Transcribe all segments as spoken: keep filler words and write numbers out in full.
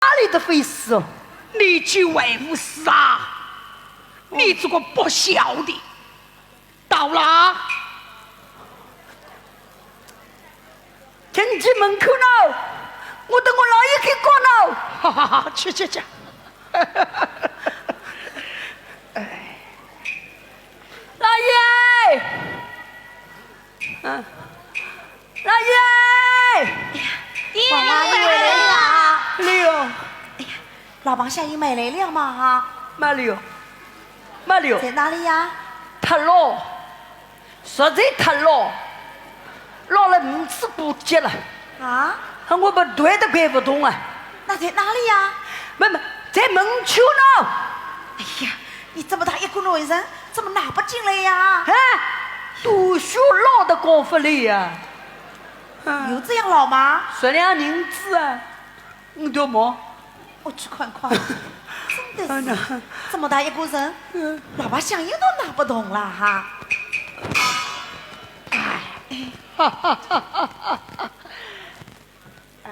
哪里的回事哦？你就还不是啊？你这个不孝的，到了。进去门口呢，我等我老爷去过呢。哈哈哈，去去去。哎，老爷，嗯，老爷。爹，妈妈，你回来了。没有。哎呀，老房相爷没来了吗？没有，没有。在哪里呀？太老，实在太老，老了五指骨节了。啊？我们抬都抬不动啊。那在哪里呀？没，没，在门口呢。哎呀，你这么大一个男人，怎么拿不进来呀？哎，都说老的高不来呀。嗯。有这样老吗？十两银子啊。 你多么？我去看看。真的是，哎呀，这么大一个人，嗯，老房相爷都拿不动了哈。哎，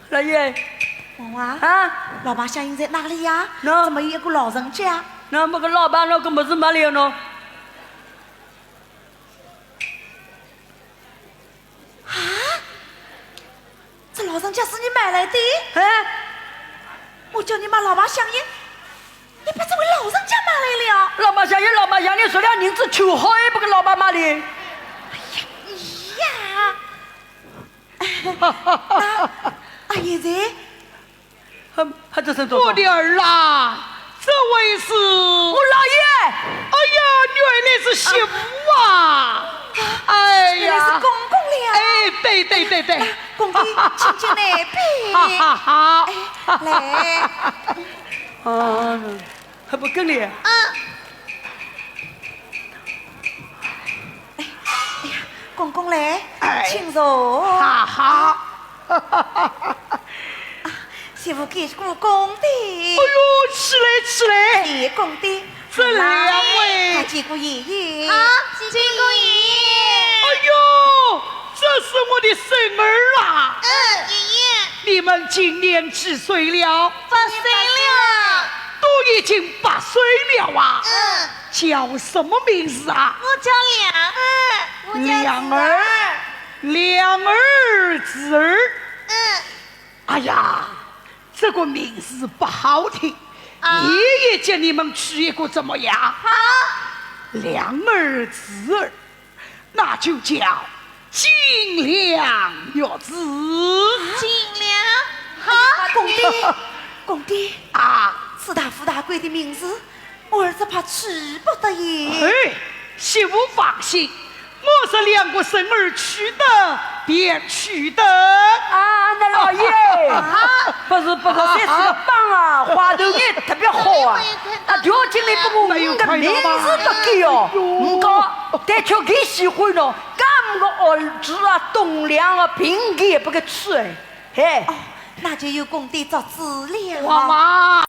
老爷。王华，啊？老房相爷在哪里呀？喏。怎么有一个老人家？那么个老板那个么子没了呢？ 啊？这老人家是你买来的？哎。我叫你买老房相爷，你把这位老人家买来了？老房相爷，老房相爷，十两银子求好也不给老板买的。哎呀，你呀！啊，啊，现在 还，还在生做。我的儿啦，这位是……我老爷。哎呀，原来是媳妇啊！哎呀，原来是公公了。哎，对，对，对，对。啊，公公，请进来，请。哈哈哈。哎，来。啊，还不跟你？嗯。 哎，哎呀，公公嘞，哎，请坐。哈哈。啊，媳妇给过公的。哎呦，起来，起来。给公的。这两位。来，见过爷爷。好，见过爷爷。哎呦，这是我的孙儿啊。嗯，爷爷。你们今年几岁了？八岁了。都已经八岁了啊。嗯。 叫什么名字啊？我叫两儿。我叫两儿，两儿子儿。嗯。哎呀，这个名字不好听。啊。爷爷给你们取一个怎么样？好。两儿子儿，那就叫 金良玉子。金良，好。公爹，公爹。啊。此大富大贵的名字，我儿子怕取不得耶。哎，媳妇放心，我这两个孙儿取得便取得。啊，那老爷，啊。不是，不是，这是个帮啊，花头眼特别好啊。啊，条件里不过，你的名字不给哦，哎呦，你讲，的确给喜欢哦。 搿个儿子啊，栋梁啊，凭个也不给吃哎，嘿。哦，那就由公爹做主了。我妈。